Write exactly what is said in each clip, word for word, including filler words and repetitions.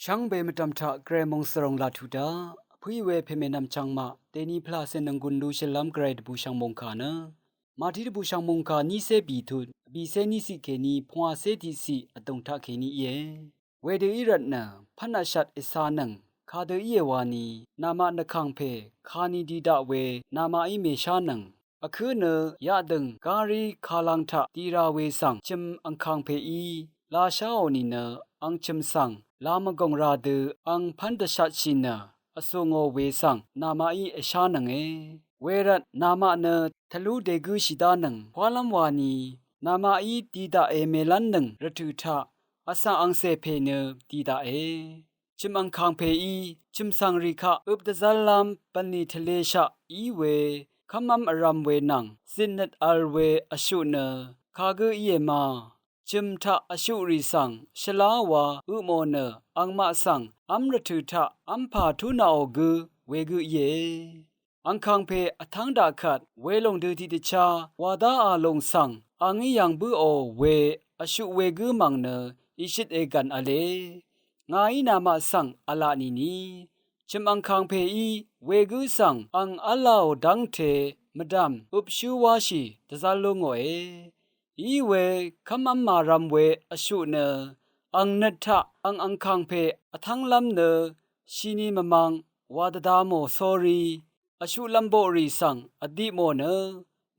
Shvngbe mvdv̀m taq Gvray mòngsvròng laq tuq daq, vpǿí we pèmènvm chvngmaq dèní pvlaqcè nònggùn lushø̀lv́m Gvray dvbùshv̀ng mòngkà nø, Màtí dvbùshv̀ng mòngkà nícé bìtut, vbìcé níciq kèní pungwàcé tiqciq vdùng taqkèní íe. Wedø í rvtnø, pv́n vshvt ècānøng, kadø íe wani, namaq nvkàngpè, kani di daq we, namaqí mèshánøng, vkǿ nø, yaqdø̀ng, gárí, kalang taq, di ra we svng, chø̀m angkàngpèí, lasháò nìnø, ang chø̀m svng, lamvgòng ra dø, ang pv́n dvshvtshì nø, vsù ngò we svng, namaqí èshánønge. Wervt, namaq nø, tvlú dègǿshì dánøng, pwálv́m wani, namaqí di daqe mèlv́nnøng, rvtø̀ taq, vsvng angcè pè nø, di daqe. Chø̀m angkàng pèí, chø̀m svng rì kaq øp dvzv́llv́m bv̀nlì tvleshaq í we, kv́mv́m vrv̄m we nvng, zitnøt v̄l we vshuq nø, kagǿ íe ma. Chø̀m taq vshuq rì svng, shvlá wa øpmò nø, angmaq svng, v́m rvtø̀ taq, v́mpà túnaqò gǿ, wegǿ íe. Angkàng pè vtv́ng daq kvt, welòng dø tiqdvchá, wàdáā lòng svng, angí yv̀ng bǿò we, vshuq wegǿ mv̀ng nø, ìshøt ègv̀n v̄le. Ngàí namaq svng, v̄la nìni. Chø̀m angkàng pèí, wegǿ svng, ang v́lāò dv́ngte, mvdv̀m, øpshú wáshì, dvzv́l lú ngòe. Iwe, kv́mv́m màrv̄m we, vshuq nø, ang nøt taq, ang angkàng pè, vtv́nglv́m nø, shini mvmvng, wa dvda mò sórí, vshuq lv̄mboqrì svng vdip mò nø,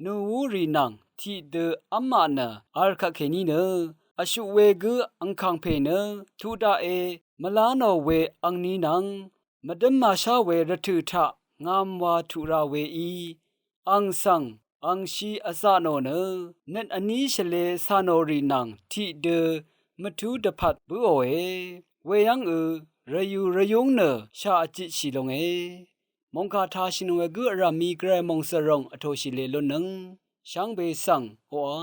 nùú rì nvng tiqdø v́mmaq nø v̄l kvtkèní nø, vshuq wegǿ angkàng pè nø tuq daqe mvlá nò we angni nvng, mvdǿm màshá we rvtø̀ taq ngam wa tuq ra weí, ang svng angshi vzaq nò nø, nøt vní shvlē cà nò rì nvng tiqdø mvtú dvpvt bǿòe. Weyv́ng ø, rvyù rvyúng nø shà vjitshì longe. Mòngkà tashìnøng we gǿ vrv̀m mì Gvray mòngsvròng vtòshì lè lunnøng shvngbe svng oqà.